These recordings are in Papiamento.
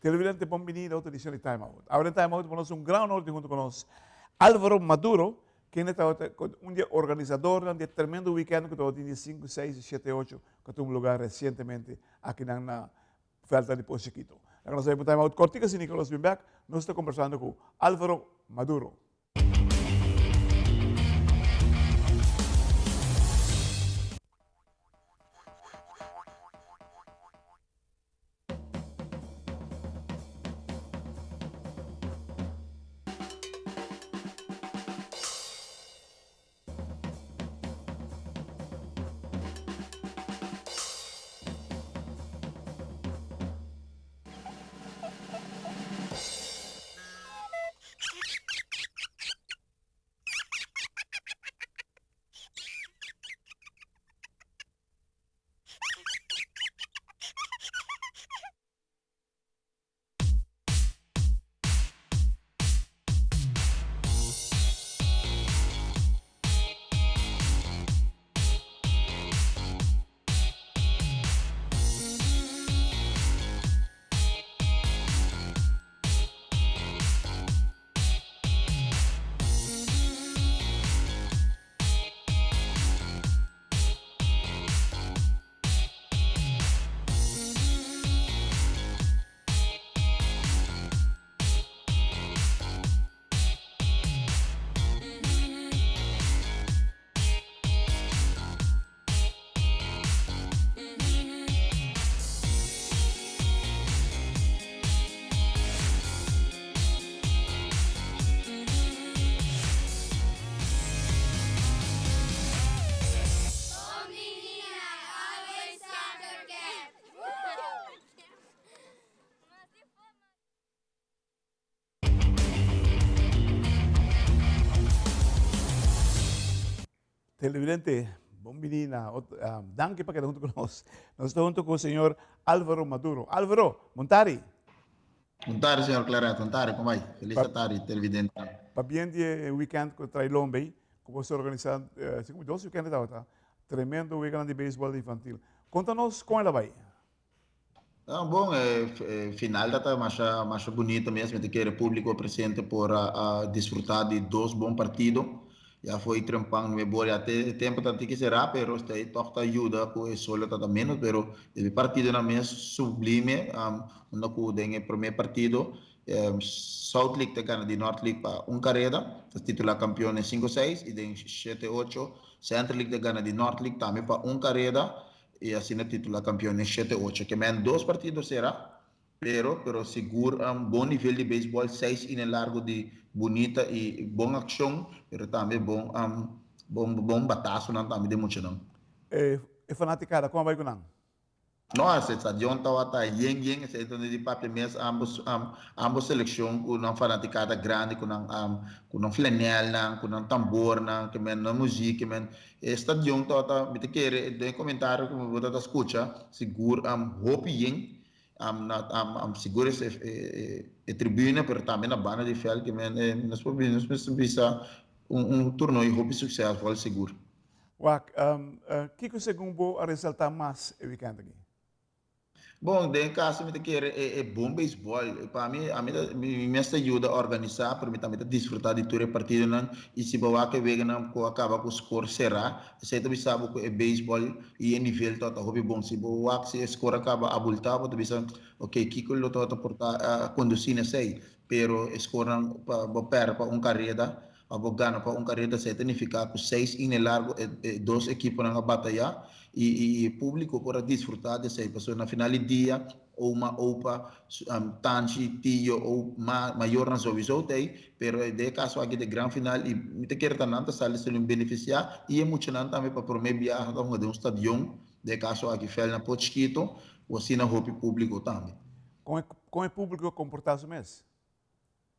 Televidente bon bini na otro edicion di Time Out. Awor den Time Out bo nos un gran honor di hunto cu nos Alvaro Maduro, kende tabata un di e organisadornan di e tremendo weekend cu tabatin di sinku, seis y shete, ocho cu a tuma lugar recientemente akinan na Velta di Pos Chiquito. Laga nos bai pa un Time Out cortico asina cu nos bin bek, nos ta conversando cu Alvaro Maduro. Televidente, bon bini na otro, danki pa keda hunto ku nos. Nos ta hunto ku señor Alvaro Maduro. Alvaro, bon tardi. Bon tardi, señor Claret. Bon tardi, kon bai? Felis tardi, televidente. Pabien di e weekend ku trae Lombey, ku bo a organisa, si dos weekend tabata, tremendo weganan di beisbòl infantil. Konta nos kon el a bai. Ah, bon, e final ta masha, masha bunito mes. Mi ta kere publico presente por a disfruta di dos bon partido. Ya foi trempan nuebe ora, ya te e tempo ta tiki sera, pero esei toch ta yuda cu e solo ta ta menos, pero e partidonan mes sublime, unda cu den e prome partido South League ta gana di North League pa un careda, ta titula campeon den cinco seis, y den shete ocho Central League ta gana di North League tambe pa un careda, y asina titula campeon den shete ocho. Ke men dos partido sera, pero pero sigur un bon nivel di beisbol, seis inen largo di bunita y bon accion, pero tambe bon bon bon batasonan tambe den muchanan. E fanaticada, con a bay cu nan? No, e stadion tawata yen yen, esey ta di papia mes ambos ambos seleccion cu nan fanaticada grandi, cu nan cu nan flanelnan, cu nan tambornan, ke men nan muziek, ke men E stadion tabata, mi ta kere den e comentario cu bo ta scucha, sigur hopi yen, na sigur e tribuna pero tambe na banda di veld, nos por nos mester bisa un torneo hopi succesvol sigur. Wak, kico segun bo a resalta mas e weekend aki? Bon, den caso mi ta kere e e bon beisbol. Pa mi, ami ta, mi mes ta yuda organisa, pero mi tambe ta disfruta di tur e partidonan. Y si bo wak e weganan cu a caba cu score cera, esey ta bisa bo cu e beisbol y e nivel tabata hopi bon. Si bo wak si e score a caba abulta, bo ta bisa, ok, kico lo tabata por ta a conduci na esey? Pero e scorenan pa bo perde pa un careda, Pa bo gana pa un kareda esei ta nifiká ku seis ine largu e e dos ekiponan a batayá i i e públiko por a disfrutá di esei pasobra na final di dia oma, opa, tanchi, tio o ma mayornan souiso ta ei pero den e kaso aki ta e gran final i mi ta kere ta nan ta sali sali un benefisiá i e muchanan tambe pa promé biaha ta hunga den un stadion den e kaso aki vèl na Port Chiquito ku asina hopi públiko tambe. Kon e kon e públiko a komportá su mes?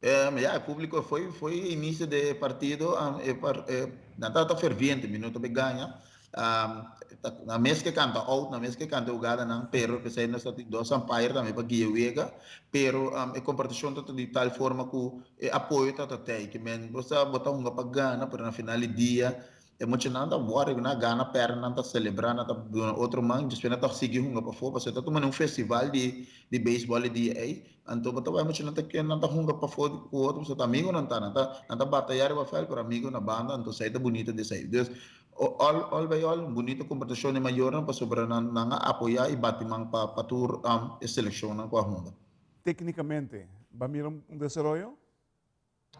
Ya, e públiko foi foi inicio de e partido e par e nan tabata ferviente, mi no ta bay gaña. Nan mes ke kanta out, nan mes ke kanta e hugadanan, pero p'esei nos ta tin dos umpire tambe pa guia wega, pero e kompartishon ta di tal forma ku e apoyo ta ta tei, ke men bo sa bo ta hunga pa gana, pero na final di dia. E muchanan ta wòrdu ku nan a gana pèrdè nan ta selebrá nan ta duna otro man despues nan ta sigui hunga pafó pasobra ta tuma un festival di di beisbòl e dia ei anto bo ta wak e muchanan ta nan ta hunga pafó ku otro pasobra ta amigonan ta nan ta nan ta batayá riba vèlt pero amigo na banda anto esei ta bunito di esei dus òl òl bai òl un bunito komportashon di mayornan pasobra nan nan a apoyá i bati man pa pa tur e selekshonnan ku a hunga. Téknikamente bo a mira un desaroyo?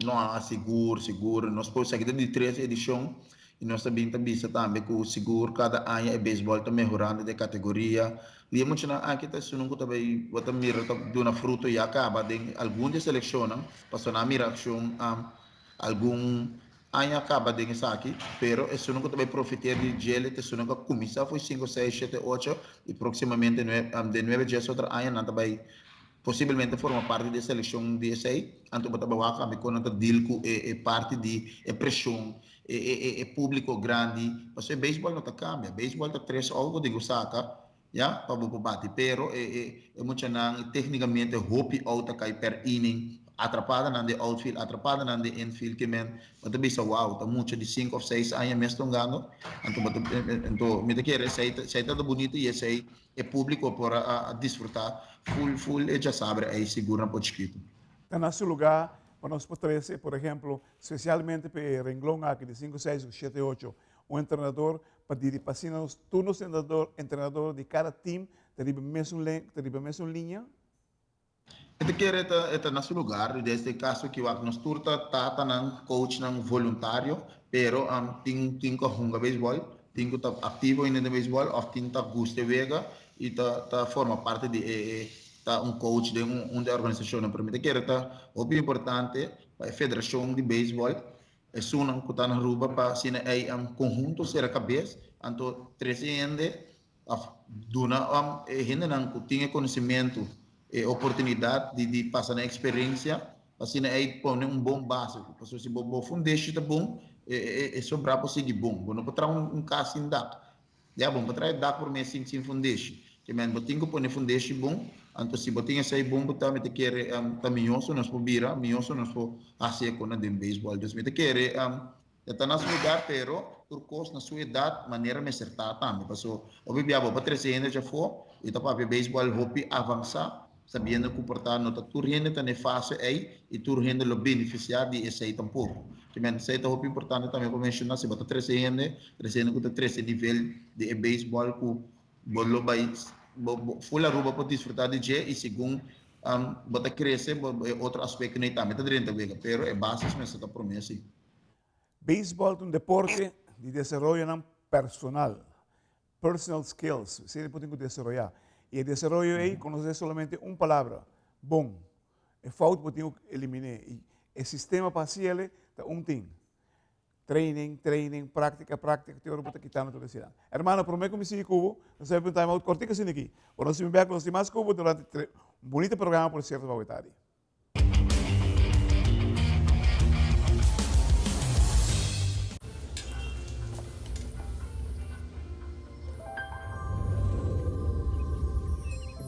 No, sigur, sigur. Nos por esaki ta di tres edishon i nos ta bin ta bisa tambe ku sigur kada aña e beisbòl ta mehorando den kategoria. I e muchanan aki ta esunun ku ta bai bo ta mira ta duna fruto ya kaba den algun di e selekshonnan pasobra nan a mira akshon algun aña kaba den esaki pero esunun ku ta bai profiteer di djele ta esunun ku a kuminsá for sinku, seis, shete, ocho i proksimamente den nuebe djes otro aña nan ta bai Posiblemente forma parti di e selekshon di esei, anto bo ta bai wak tambe kon nan ta deal ku e e parti di e preshon, e e e e públiko grandi, pasobra e beisbòl no ta kambia, beisbòl ta tres out bo tin ku saka, ya, pa bo por bati, pero e e e muchanan téknikamente hopi out ta kai per inning, atrapadanan den outfield, atrapadanan den infield ke men bo ta bisa wow, ta mucha di sinku òf seis aña mes ta hungando, anto bo ta anto mi ta kere esei ta esei ta bunito i esei E publico por a disfruta full full e djasabre ey sigur na por chikito. Ta na su lugar pa nos por trece, por ehemplo, specialmente pa e renglon aki di sinku, seis cu shete, ocho, un entrenador pa diri pa asina nos tur nos entrenador di cada team ta riba mesun ta riba mesun linea. E ta kere ta e ta na su lugar, den este caso ki wak nos tur ta tatanan, coachnan voluntario, pero tin tin cu a hunga beisbol, tin cu ta activo ainda den beisbol of tin ta gusta e wega y ta ta forma parti di e e ta un coach den un un di e organisacionnan. Pero mi ta kere ta hopi importante pa e federacion di beisbol esunnan cu ta na Aruba pa asina ey conhunto cera cabes anto trece hende Of duna e hendenan ku tin e konosementu e oportunidat di di pasa nan eksperensia pa asina ei pone un bon base. Pasobra si bo bo fundeshi ta bon, e e e sobrá por sigui bon. Bo no por traha un kas sin dak. Ya, bo no por traha e dak promé sin sin fundeshi. Ke men bo tin ku pone fundeshi bon, anto si bo tin esei bon bo ta mi ta kere ta mihó su nos por bira, mihó su nos por hasi e kosnan den beisbòl. Dus mi ta kere E ta na su lugar pero tur cos na su edad manera mester ta tambe paso hopi bia bo pa trece hende djafo y ta papia baseball hopi avansa sabiendo cu por ta no ta tur hende ta na e fase ey y tur hende lo beneficia di esey tampoco kimen esey ta hopi importante tambe pa menciona si bo ta trece hende trece hende cu ta trece nivel di e baseball cu bo lo bay bo full Aruba por disfruta di dje y segun bo ta crece bo e otro aspectonan tambe ta drenta wega pero e basis mester ta prome si. Beisbòl ta un deporte di desaroyonan personal, personal skills, esei bo tin ku desaroyá. I e desaroyo ei konosé solamente un palabra, bon. E fout bo tin ku eliminé. I e sistema pa hasi el ta un tin. Training, training, práktika, práktika, te ora bo ta kitando tur eseinan. Hermano, promé ku mi sigui ku bo, nos ta bai pa un time out kòrtiku asina aki. Bo nos ta bin bèk ku nos tin mas ku bo durante un bunita programa por sierto pa awe tardi.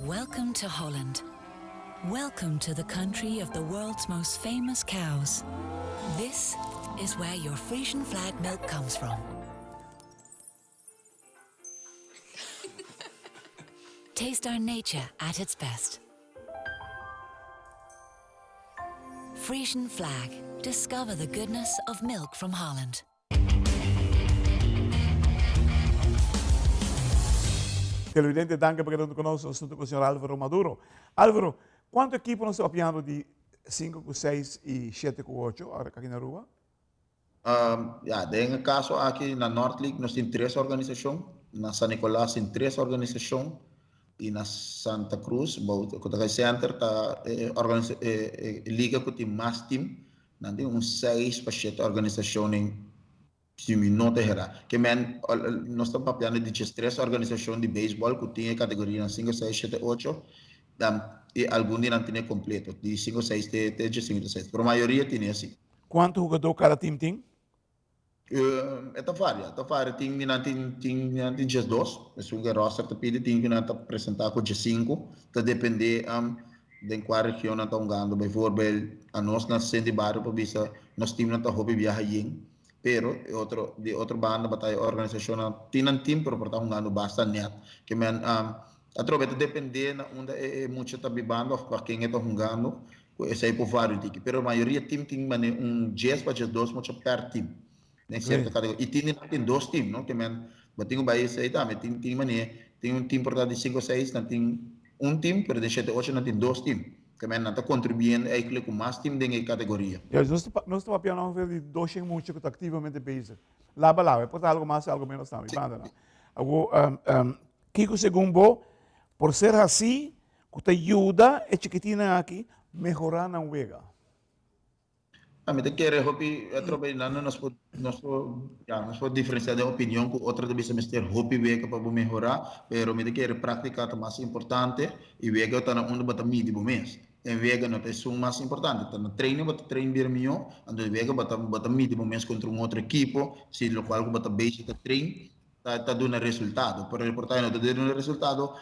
Welcome to Holland. Welcome to the country of the world's most famous cows. This is where your Frisian flag milk comes from. Taste our nature at its best. Frisian flag. Discover the goodness of milk from Holland. Televidente, danki pa keda huntu ku nos. Nos huntu ku señor Alvaro Maduro. Alvaro, kuantu ekipo nos ta papiando di sinku ku seis i shete ku ocho aki na Aruba? Ya, den e kaso aki na North League nos tin tres organisashon, na San Nicolas tin tres organisashon i na Santa Cruz bou ku ta Center ta e e liga ku tin mas tim, nan tin un seis pa shete organisashon si mi no ta hera. Ke men nos ta papiando di diestres organisashon di beisbòl ku tin e kategorianan sinku, seis, shete, ocho i algun di nan tine kompleto di sinku, seis te diesinku ta seis, pero mayoria tine asi. Kuantu hugadó kada tim tin? E ta varia, e ta varia. Tin di nan tin tin di nan tin diesdos, esun ku e roster ta pidi, tin ku nan ta presentá ku diesinku. Ta dependé den kua region nan ta hungando. Bijvoorbeeld, anos na Sint di Bario por bisa nos timnan ta hopi biaha yen. Pero e otro di otro banda bo ta e organisashonnan tin nan team pero por ta hungando basta nèt. Ke men atrobe ta dependé na unda e mucha ta bibando òf pa ken e ta hungando ku esei por varia un tiki. Pero mayoria team tin manera un djes pa djesdos mucha per team den sierto kategoria. I tin di nan tin dos team no ke men bo tin ku bai esei tambe tin tin manera tin un team por ta di sinku o seis nan tin un team pero den shete ocho nan tin dos team. Ke men nan ta kontribuyendo eigenlijk ku mas team den e kategoria. Ja, nos ta nos ta papia ongeveer di doshen mucha ku ta aktivamente bezig. Laba laba, e por ta algo mas, algo menos tambe, banda nan. Awo, kiko segun bo por ser hasí ku ta yuda e chikitinnan aki mehorá nan wega? Mi ta kere hopi atrobe nan nos por nos por ya nos por diferencia den opinion cu otro ta bisa mester hopi wega pa bo mehora pero mi ta kere practica ta mas importante y wega ta na unda bo ta midi bo mes en wega no ta esun mas importante ta na training bo ta train bira miho anto wega bo ta bo ta midi bo mes contra un otro ekipo si locual cu bo ta bezig ta train ta ta duna resultado pero por ta no ta duna resultado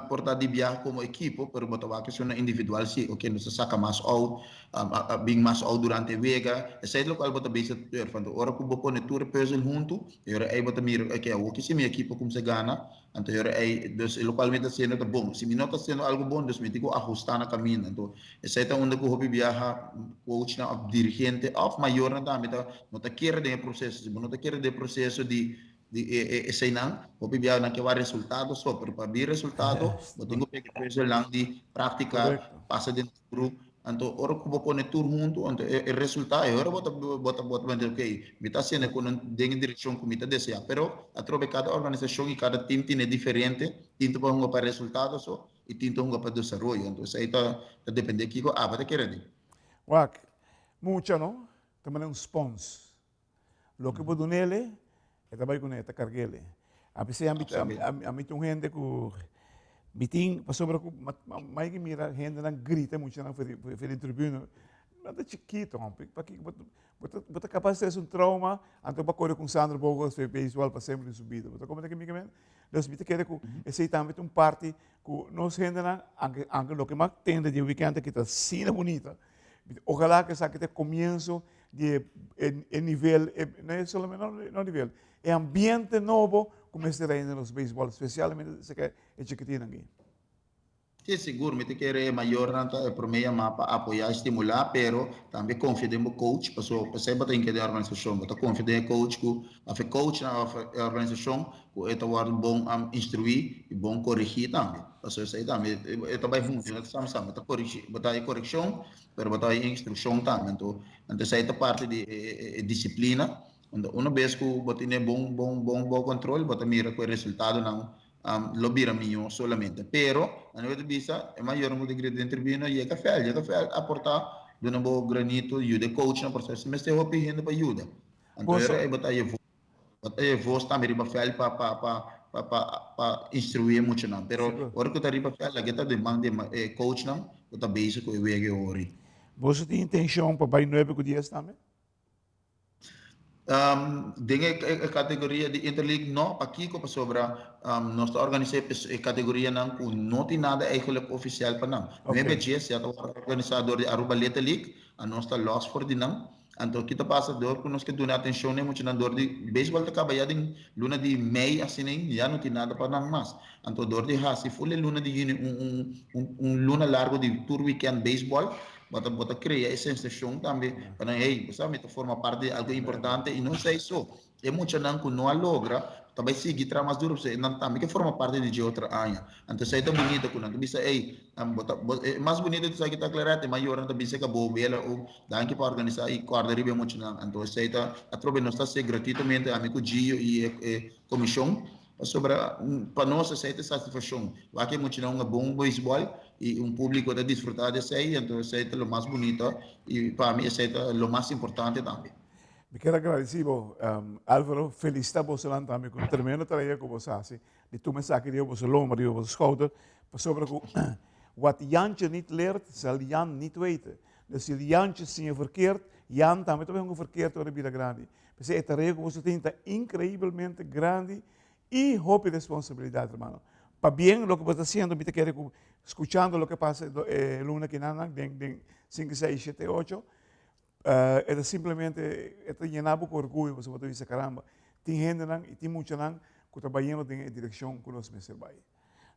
por ta di biaha komo ekipo pero bo ta wak esun individual si oke nos a saka mas out a bin mas out durante e wega esei ta lokual bo ta bisa tur anto ora ku bo pone tur e pùzel huntu e ora ei bo ta mira oke awor ki si mi ekipo kumsa gana anto e ora ei dus e lokual mi ta hasiendo ta bon si mi no ta hasiendo algu bon dus mi tin ku ahusta na kaminda anto esei ta unda ku hopi biaha coachnan òf dirigente òf mayornan tambe ta no ta kere den e proseso si bo no ta kere den e proseso di Di e e eseinan, hopi biaha nan ke wak resultado so, pero pa bin resultado, bo tin ku pega puzzelnan di práktika, pasa den grup, anto ora ku bo pone tur huntu, anto e e resultado, e ora bo ta bo ta bo ta mende okey, mi ta hasiendo ku nan den e direkshon ku mi ta deseá. Pero atrobe kada organisashon i kada tim tene diferente, tin ta por hunga pa resultado so i tin ta hunga pa desaroyo, anto esei ta ta depende kiko abo ta kere di. Wak, mucha no, ta manda un spons. Loke bo dunele, e ta bai kuné, e ta kargele. A pesei ami ami ta un hende ku mi tin pasobra ku mai ki mira hendenan grita muchanan for di tribuna, nan ta chikito hombre, pakiko bo ta bo ta kapas di trese un trauma anto bo a kore ku un Sandro Bogels for beisbòl pa semper den su bida. Bo ta komprende ke mi ke men? Dus mi ta kere ku esei tambe ta un parti ku nos hendenan, anke anke loke mi a tende di e wikènt aki ta asina bunita, Ojalá ku esaki ta e komienso di e nivel, no e solamente no nivel, e ambiente nobo ku mester reina den nos beisbòl, spesialmente esaki e chikitinnan aki. Sí, sigur, mi ta kere e mayornan ta e promé yamá pa apoyá i stimulá, pero tambe konfia den bo coach, pasobra p'esei bo ta hinka den e organisashon, bo ta konfia den e coach ku òf e coachnan òf e organisashon ku e ta wòrdu bon instruí i bon korigí tambe. Pasobra esei tambe e ta bai huntu, no ta sam sam. Bo ta korigí, bo ta e korekshon, pero bo ta e instrukshon tambe. Anto, anto esei ta parti di e disiplina. Anto una bes ku bo tene bon bon bon bon kontrol, bo ta mira ku e resultadonan lo bira mihó solamente. Pero, nan ta bisa, e mayornan ku ta grita den tribuna, yega vèlt, yega vèlt, aportá, duna bo granito, yuda e coachnan, pasobra si mester hopi hende pa yuda. Anto e bo ta e Bo ta e vos tambe riba vèlt pa pa pa pa pa pa instruí e muchanan. Pero ora ku ta riba vèlt lag'e ta den man di e coachnan ku ta bezig ku e wega e ori. Boso tin intenshon pa bai nuebe ku dies tambe? Den e kategoria di Interleague no. Pakiko? Pasobra nos ta organisá e kategorianan ku no tin nada eigenlijk ofisial pa nan. Nuebe dies ya ta wòrdu organisá dor di Aruba Little League, anos ta lòs for di nan. Anto ki ta pasa dor ku nos ke duna atenshon na e muchanan dor di beisbòl ta kaba ya den luna di mei asina ya no tin nada pa nan mas. Anto dor di hasi ful e luna di yüni un un un un luna largu di tur wikènt beisbòl bo ta bo ta krea e sensashon tambe pa nan hey bo sa mi ta forma parti di algu importante i no esei so E muchanan ku no a logra ta bai sigui traha mas duru pasobra nan tambe ke forma parti di dje otro aña. Anto esei ta bunita ku nan ta bisa ey bo ta bo e mas bunita di esaki ta Claret e mayornan ta bisa ka bo wela o danki pa organisá i kòrda riba e muchanan. Anto esei ta atrobe nos ta hasié gratuitamente ami ku Gio i e e komishon pasobra pa nos esei ta satisfakshon. Wak e muchanan hunga bon beisbòl i un públiko ta disfrutá di esei anto esei ta lo mas bunita i pa mi esei ta lo mas importante tambe. Mi kier a gradeci bo, Alvaro, felicita bosonan tambe cu tremendo tarea cu boso haci di tuma esaki riba boso lomba, riba boso schouder, pasobra cu wat Jantje niet leert, zal Jan niet weten. Dus si Jantje siña verkeerd, Jan tambe ta bay hunga verkeerd ora e bira grandi. P'esei e tarea cu boso tin ta increibelmente grandi y hopi responsabilidad, hermano. Pabien loke bo ta haciendo, mi ta kere cu scuchando loke pasa e luna kinan den, den cinco, seis, shete, ocho. E ta simplemente e ta yena bo ku orguyo pasobra bo ta bisa caramba, tin hendenan i tin muchanan ku ta bayendo den e direkshon ku nos mester bai.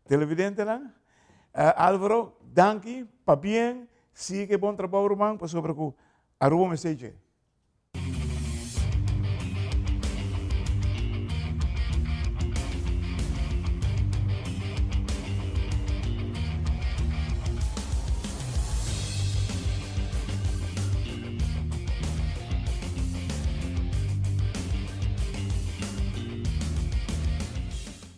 Televidentenan, Alvaro, danki, pabien, sigui ku e bon trabou ruman pasobra ku Aruba mester dje.